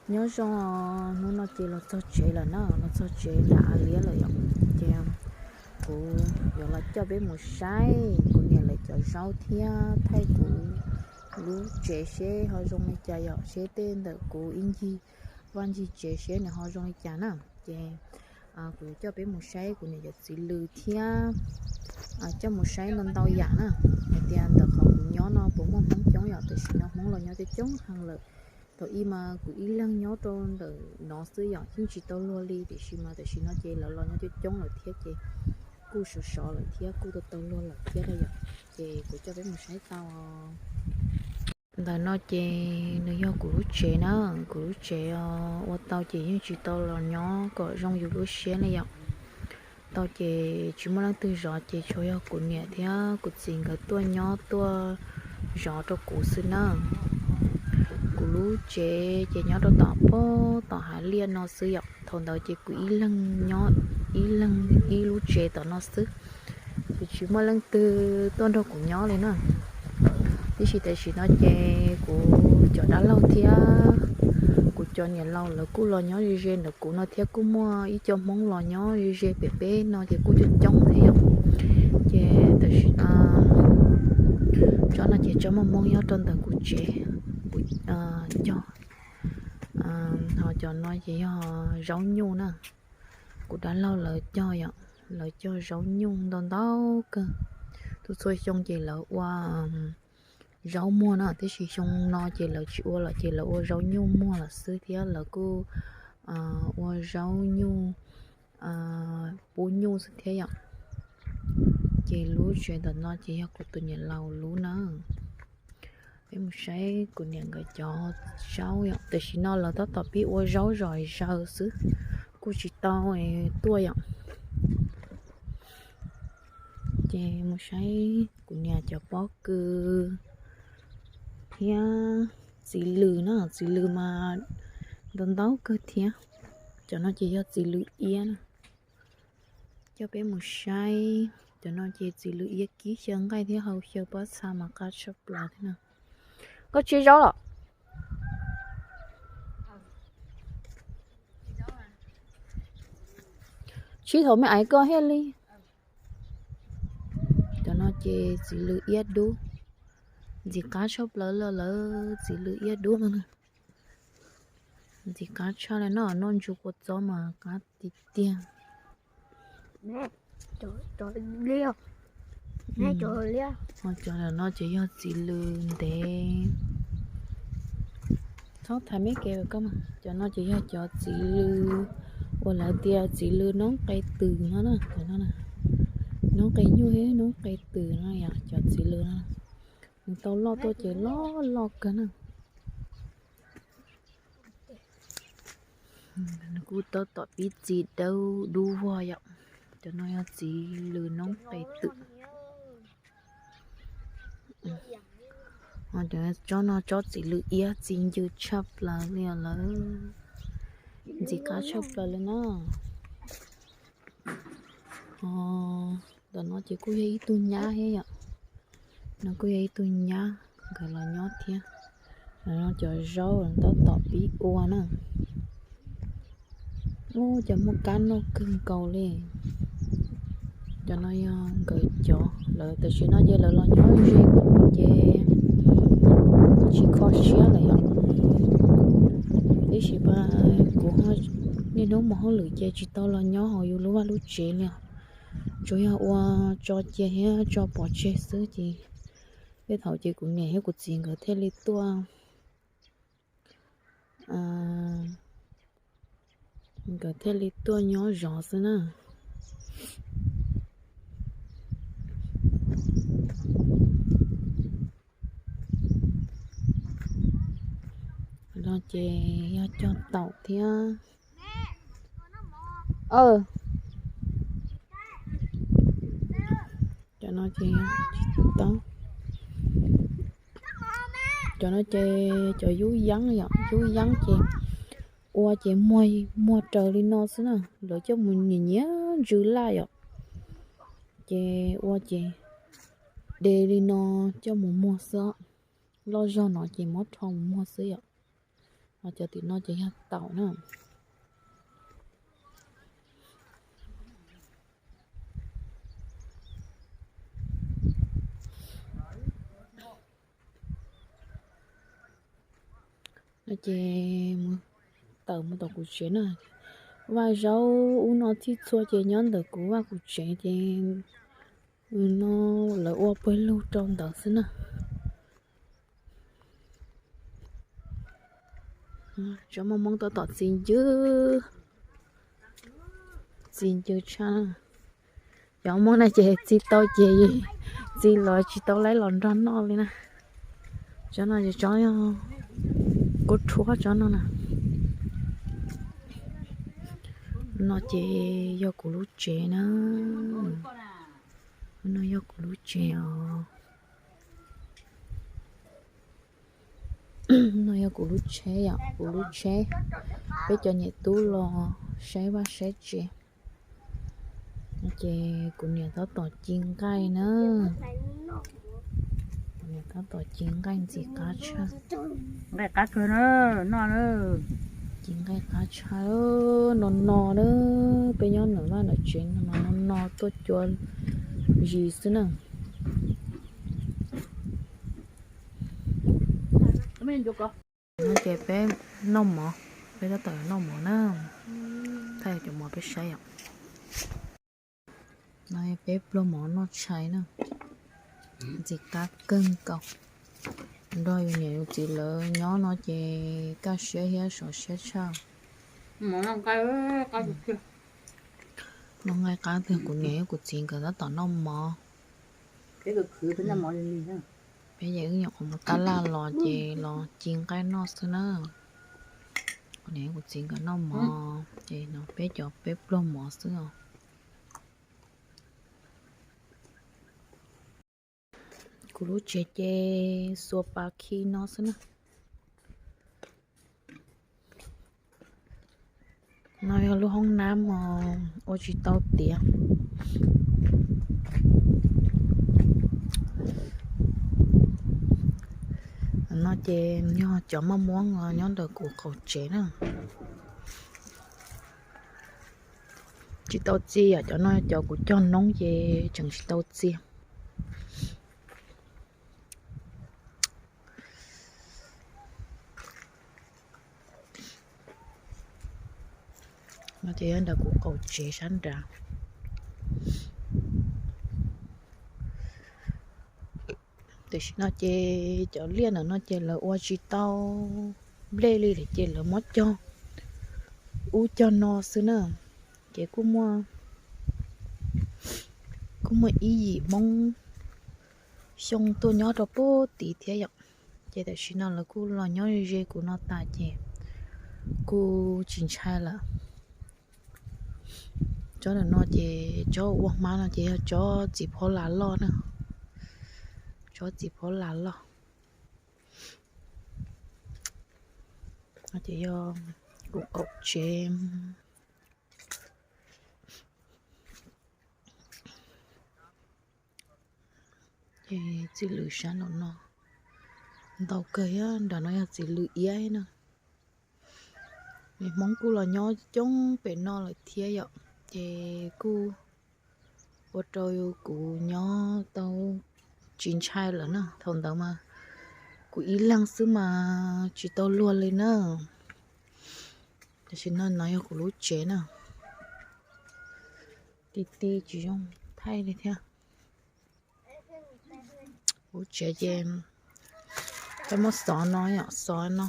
Nyob zoo, hnub no ces los txog tsev lawm na, los txog tsev nram av liab lawm yom. Ces kuv yuav los coj peb mus saib kuv niam lawv cov zaub thiab thaij kuv lub tsev seb ho zoo li cas yom, seb tej ntawm kuv ib ncig vaj ncig tsev seb nws ho zoo li cas na. Ces kuv yuav coj peb mus saib kuv niam cov txiv lws thiab coj mus saib ntau ntau yam na, hais tias ntawm qhov kuv nyob no puas muaj Hmoob coob yom, tam sim no Hmoob los nyob coob coob heev lawm. Thaum ub mas kuv ib leeg nyob rau ntawm no xwb yom, yeej tsis tau luag li, tiam sis mas tam sim no ces lawv los nyob coob coob lawm thiab ces kuj sov sov lawm thiab kuj tau tau luag lawm thiab na yom. Ces kuv coj peb mus saib tau. Ntawm no ces nws yog kuv lub tsev na, kuv lub tsev ua tau ces yeej tsis tau los nyob kom zoo yus lub siab li yom. Tau ces tsis muaj leej twg zov ces tsuas yog kuv niam thiab kuv txiv nkawd tuaj nyob tuaj zov rau kuv xwb na. Kuv lub tsev ces nyob rau tom pem tom hav liaj no xwb yom. Thaum ntawd ces kuv ib leeg nyob ib leeg ib lub tsev tom no xwb, ces tsis muaj leej twg tuaj nrog kuv nyob li na. Tiam sis tam sim no ces kuv cov dab laug thiab kuv cov niam laus lawv kuj los nyob ze ze ntawm kuv no thiab, kuj muaj ib co Hmoob los nyob ze ze pem peb no ces kuj coob coob thiab yom. Ces tam sim tsob no ces tsob mos mos nyob rau ntawm kuv tsev, kuv cog. Ho cov no ces yog zaub nyuj na, kuv dab laug lawv cog yom, lawv cog zaub nyuj ntau ntau kawg. Txhua txhua xyoo ces lawv ua zaub muag na, tiam sis xyoo no ces lawv tsis ua lawm ces lawv ua zaub nyuj muag lawm xwb thiab lawv kuj ua zaub nyuj pub nyuj xwb thiab yom. Ces lub tsev ntawm no ces yog kuv tus niam laus lub na. Peb mus saib kuv niam nkawd cov zaub yom, tam sim no lawv tab tom pib ua zaub zom zaws xwb, kuj tsis tau tuaj yom. Ces mus saib kuv niam cov pob kws thiab txiv lws na, txiv lws mas ntau ntau kawg thiab. Cov no ces yog txiv lws iab na. Coj peb mus saib, cov no ces txiv lws iab kib xyaw nqaij thiab hau xyaw pob txha mas qab tshaj plaws thiab na. Koj tsib zaub los? Tsib thaum me aiv koj thiaj li. Cov no ces txiv lws iab dub, ntxim qab tshaj plaws li lawm, txiv lws iab dub no na. Ntxim qab tshaj li no, noj ntsuag kua txob mas qab tiag tiag. Cov no ces yog txiv lws ntev. Txhob thaiv me kev koj mas. Cov no ces yog cov txiv lws uas lawv tias txiv lws noob qes twm no na. Noob qes nyuj thiab noob qes twm no yom, cov txiv lws no. Nws tau loj tuaj ces loj loj kawg na. Nws kuj tab tom pib txi dawb dub vog yom. Cov no yog txiv lws noob qes twm. Tsob no tsob txiv lws iab txi ncw tshaj plaws li lawm. Ntxim qab tshaj plaws li na. Ntawm no ces kuj yog ib tug nyab thiab yom. No kuj yog ib tug nyab nkawd los nyob thiab. Cov zaub tab tom pib ua na. Ub, cov muaj kab noj kawg nkaus li. Cov no yog nkawd cov, lawv tam sim no ces lawv los nyob ze kuv ces tsis kho siab lawm yom. Tiam sis mas kuv niaj hnub mus hauj lwm ces tsis tau los nyob hauv yus lub vaj lub tsev li os. Tsuas yog ua tso cia thiab tso pov tseg xwb ces tej thaum ces kuv niam thiab kuv txiv nkawd thiaj li tuaj, nkawd thiaj li tuaj nyob zov xwb na. No ces yog cog taum thiab. Cov no ces tsis tau. Cov no ces cov yub yeeb yom, yub yeeb ces ua ces muag, muag raws li no xwb na, lawv coj mus nyiam nyiam ntsws laj yom. Ces ua ces de li no coj mus muag xwb. Loj zog no ces muab rho mus muag xwb yom. Ho cov tim no ces yog taum na. No ces mus tawm mus tom kuv tsev na. Vaj zaub ub no txhij txhua ces nyob ntawm kuv vaj kuv tsev ces no lawv ua pawg lug rau ntawd xwb na. Tsob maj hmoob tab tom txi ncw, txi ncw tshaj. Cov hmoob no ces txi tau ces txi los tsis tau laib los nrog noj li na. Tsob no ces tsob kub rhuab tsob no na. No ces yog kuv lub tsev na. No yog kuv lub tsev os. No yog kuv lub tsheb yom, kuv lub tsheb. Peb cov niam tub los saib vaj saib tsev. Ces kuv niam tab tom ci nqaij na. Kuv niam tab tom ci nqaij ntxim qab tshaj. Nqaij qab tshaj na, noj na. Ci nqaij qab tshaj, no no na. Peb nyob ntawm vaj ntawm tsev no no no tuaj cua zis xwb na. No ces peb noj mov, peb tab tom noj mov na. Thaij cov mov peb saib yom. No peb pluag mov noj tshais na. Ntxim qab kawg nkaus. Nrog yus niam yus txiv lawv nyob no ces kaj siab thiab sov siab tshaj. Noj nqaij qab tiag, kuv niam thiab kuv txiv nkawd tab tom noj mov. Peb ces wb nyuam qhuav mus tab laj los ces los ci nqaij noj xwb na. Kuv niam thiab kuv txiv nkawd noj mov ces no peb cov peb pluag mov xwb os. Kuv lub tsev ces xuas pas khi no xwb na. No yog lub hoob nab mos ua tsis tau tiav. No ces yog cov maj muab nyob ntawm kuv qaum tsev na. Tsis tau txi os, cov no cov kuv cog noob ces tseem tsis tau txi. No ces yog ntawm kuv qaum tsev sab nrad. Tam sim no ces cov liaj ntawm no ces lawv ua tsis tau nplej li lawm ces lawv muab cog ub cog no xwb na. Ces kuj muaj, kuj muaj ib yim Hmoob Xyooj tuaj nyob rau pem tid thiab yom. Ces tam sim no lawv kuj los nyob ze kuv no tas ces kuj tsis ntshai lawm. Tsob ntawm no ces tsob ua hmab no ces yog tsob txiv phaub las loj na. Tsob txiv phaub las loj. No ces yog kuv qaum tsev. Ces txiv lws sab nraum no ntau kawg thiab, nram no yog txiv lws iab na. Hmoob kuj los nyob coob pem no lawm thiab yom, ces kuj ua rau kuv nyob tau tsis ntshai lawm na. Thaum ntawd mas kuv ib leeg xwb mas tsis tau luag li na. Tam sim no no yog kuv lub tsev na, ti ti tsis zoo thaij li thiab. Kuv lub tsev ces peb muab xov no, xov no.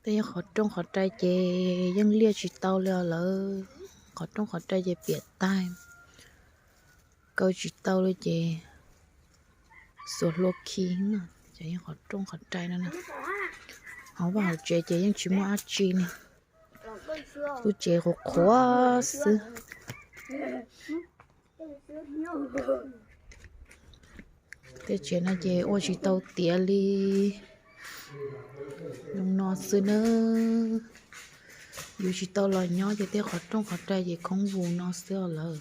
Tej yog qhov rooj qhov rai ces yeej liaj tsis tau li os lawv. Qhov rooj qhov rai ces piam tag, kaw tsis tau li ces xuas hlua khi na. Ces yeej qhov rooj qhov rai no na. Hauv vaj hauv tsev ces yeej tsis muaj dab tsi li. Lub tsev qhuav qhuav xwb. Tej tsev no ces ua tsis tau tiav li, zoo no xwb na. Yus tsis tau los nyob ces tej qhov rooj qhov rai ces khoob vus no xwb os lawv.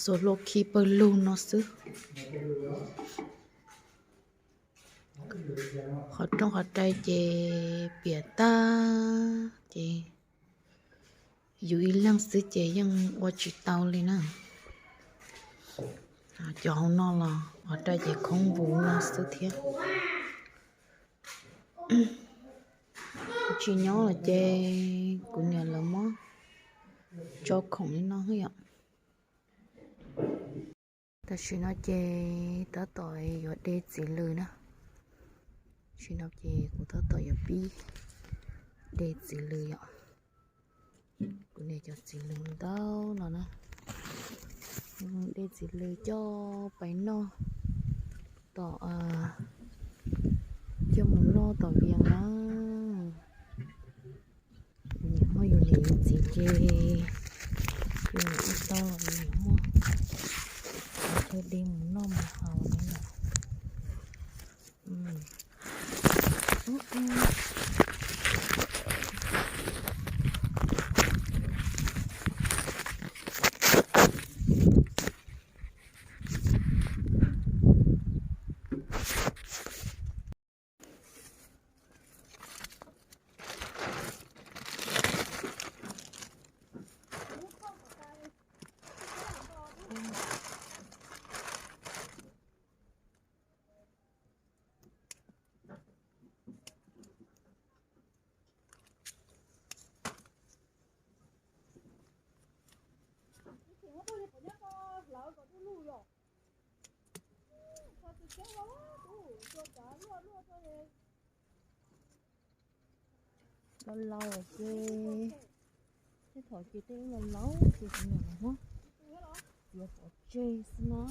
Xuas hlua khi pawg lug no xwb. Qhov rooj qhov rai ces piam tag ces yus ib leeg xwb ces yeej ua tsis tau li na. Cov hauv no los qhov rai ces khoob npus no xwb thiab. Tsis nyob los ces kuv niam lawv muab tso khoom li no yom. Tam sim no ces tab tom yuav de txiv lws na. Tam sim no ces kuv tab tom yuav pib de txiv lws yom. Kuv niam cov txiv lws ntau no na. De txiv lws coj pais noj tom, coj mus noj tom Vias na. Yus niam muaj yus niam yus txiv ces yus niam ua tau los yus niam muaj, yus thiaj de mus noj mus haus na yom. Los laus lawm ces, tej thaum ces tej los laus ces kuv niam los muab txiav pov tseg xwb na.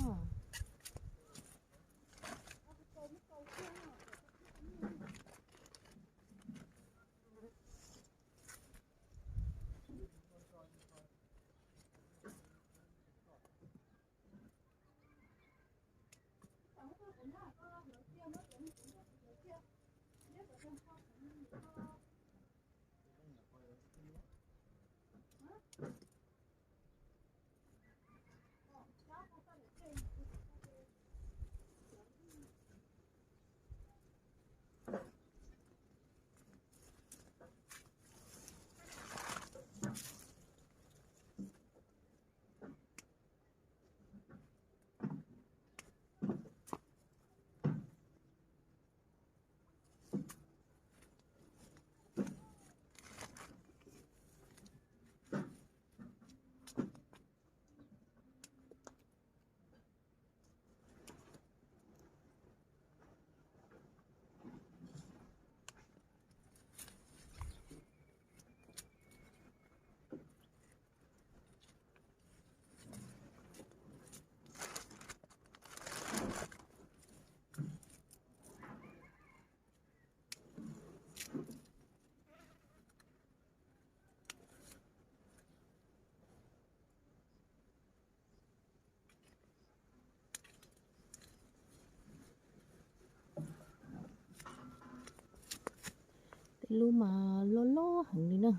Tej lub mas loj loj heev li na.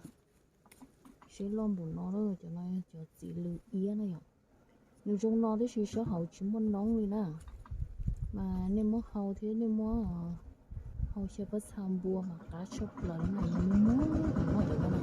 Seb loj npaum no, cov no cov txiv lws iab na yom. Nws zoo no tab sis sab hauv tsis muaj noob li na. Mas nej muab hau thiab nej muab hau xyaw pob txha npua mas qab tshaj plaws li na, nws muag noj lawm na.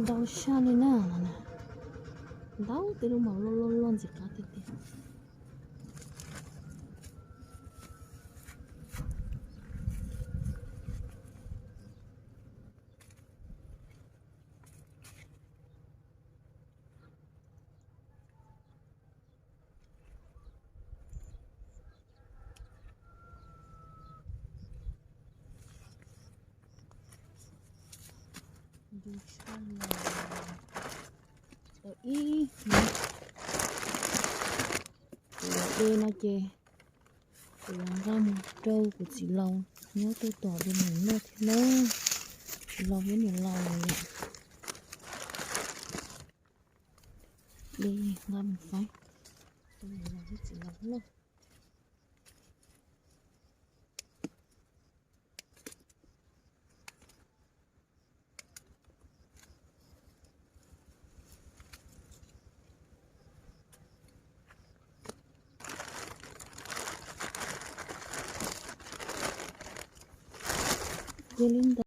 Ntau saj li na. Ntau tej lub mos loj loj loj ntxim qab tiag tiag. Ntu tshaj los tau ib hmos. Kuv yuav de no ces kuv yuav nqa mus rau kuv txiv laus nyob tuaj tom de mus noj thiab na. Txiv laus thiab niam laus lawm yom. De nqa mus faib rau niam laus thiab txiv laus noj. Cia li